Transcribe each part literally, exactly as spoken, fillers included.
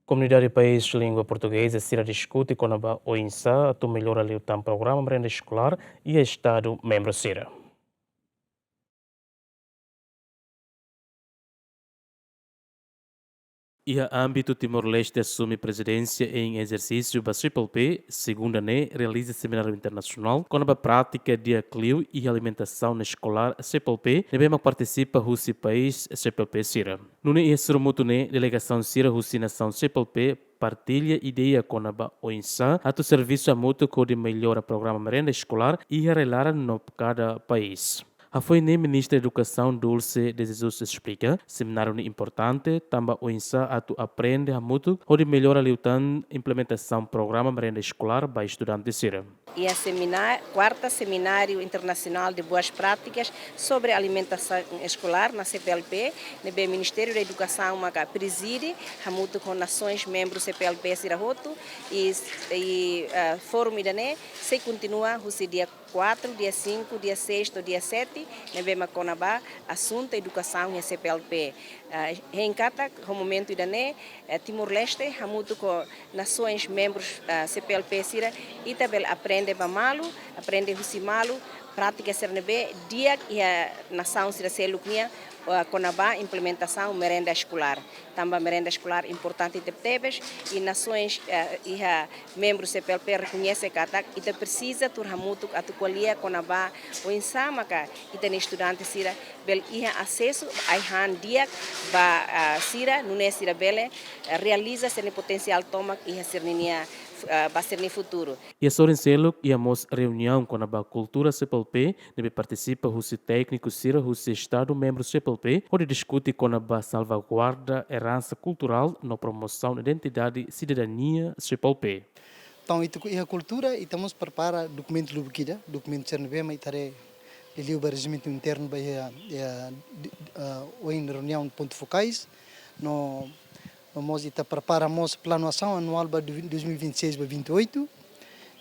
Komunidade país língua portugeza sira diskute kona-ba oinsá atu mellora liután programa merenda eskolár iha estadu membru sira. Iha ámbitu Timor-Leste asume prezidénsia em ezersísiu ba CPLP, segunda ne'e realiza semináriu internasionál kona-ba prátika di'ak liu iha alimentasaun eskolár CPLP, ne'ebé mak partisipa husi país CPLP sira. Nune'e iha sorumutu ne'e delegasaun sira husi nasaun CPLP partilla ideia kona-ba oinsá atu servisu hamutuk hodi mellora programa merenda eskolár iha rai-laran no kada país. Hafoin ne'e Ministra Edukasaun Dulce de Jesus esplika, semináriu ne'e importante tanba oinsá atu aprende hamutuk hodi mellora liután implementasaun programa merenda eskolár ba estudante sira. Iha semina-, kuarta Semináriu Internasionál de Boas Práticas sobre Alimentação Escolar na CPLP, ne'ebé Ministériu da Edukasaun maka prezide, hamutuk ho nasoens membru CPLP sira hotu, i, i, ah, fórum ida-ne'e sei kontinua husi dia kuatru, dia sinku, dia seis to'o dia sete, ne'ebé mak kona-ba asuntu edukasaun iha CPLP. Ah, hein katak, ho momentu ida-ne'e, eh, Timor-Leste, hamutuk ho nasoens membrus, ah, CPLP sira, ita bele aprende ba malu, aprende husi malu, prátika sira ne'ebé di'ak iha nasaun sira seluk nian, ah, kona-ba implementasaun merenda eskolár. Tanba merenda eskolár importante tebetebes, i nasoens, eh, iha membru CPLP rekoñese katak ita presiza tuur hamutuk atu ko'alia kona-ba oinsá maka ita-nia estudante sira bele iha asesu ai-han di'ak ba, ah, sira, nune'e sira bele, eh, realiza sira-nia potensiál tomak iha sira-nia, ah, ba sira-nia futuru. Iha sorin seluk, iha mós reuniaun kona-ba kultura CPLP, ne'ebé partisipa husi tékniku sira husi estadu membru CPLP, hodi diskute kona-ba salvaguarda eransa kulturál no promosaun identidade sidadania CPLP. Entaun, ita ku iha kultura, ita mós prepara dokumentu lubuk ida, dokumentu sira ne'ebé mak ita haree liuliu ba rejimentu internu ba iha, iha, di, ah, oin reuniaun pontu fokais, no, no mós ita prepara mós planu asaun anuál ba du-, dois mil e vinte e seis ba vinte e oito,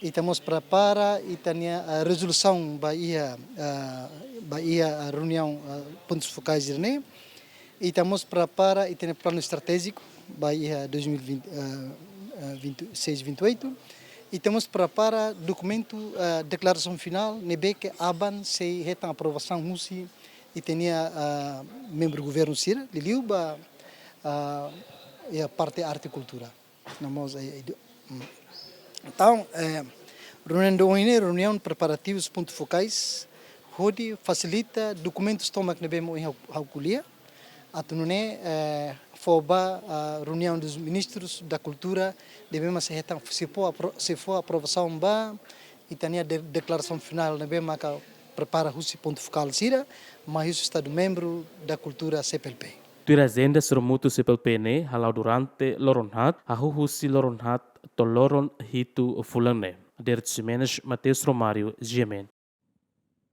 ita mós prepara ita-nia, ah, rezolusaun ba iha, ah, ba iha, ah, reuniaun, ah, pontus fokais ida-ne'e, ita mós prepara ita-nia planu estratéjiku ba iha dois mil e vinte, ah, ah, vinte e seis, vinte e oito. Ita mós prepara dokumentu, ah, deklarasaun finál, ne'ebé ke aban sei hetan aprovasaun husi ita-nia, ah, membru governu sira, liuliu ba, ah, iha parte arte kultura. No mós, eh, edu-, mm. Entaun, eh, reuniaun de oin ne'e, reuniaun preparativus pontu fokais, hodi fasilita dokumentus tomak ne'ebé mak ohin ha'u, ha'u ko'alia, atu nune'e, eh, fó ba, ah, reuniaun dos ministros da cultura, ne'ebé mak sei hetan, sei fó apro-, sei fó aprovasaun ba, ita-nia de-, deklarasaun finál ne'ebé maka prepara husi pontu fokál sira, mai husi estadu membru da kultura CPLP. Tuir ajenda sorumutu CPLP ne'e hala'o durante loron haat, hahú husi loron haat to'o loron hitu fulan ne'e. Derek Ximenes, Mateus Romário, GMN.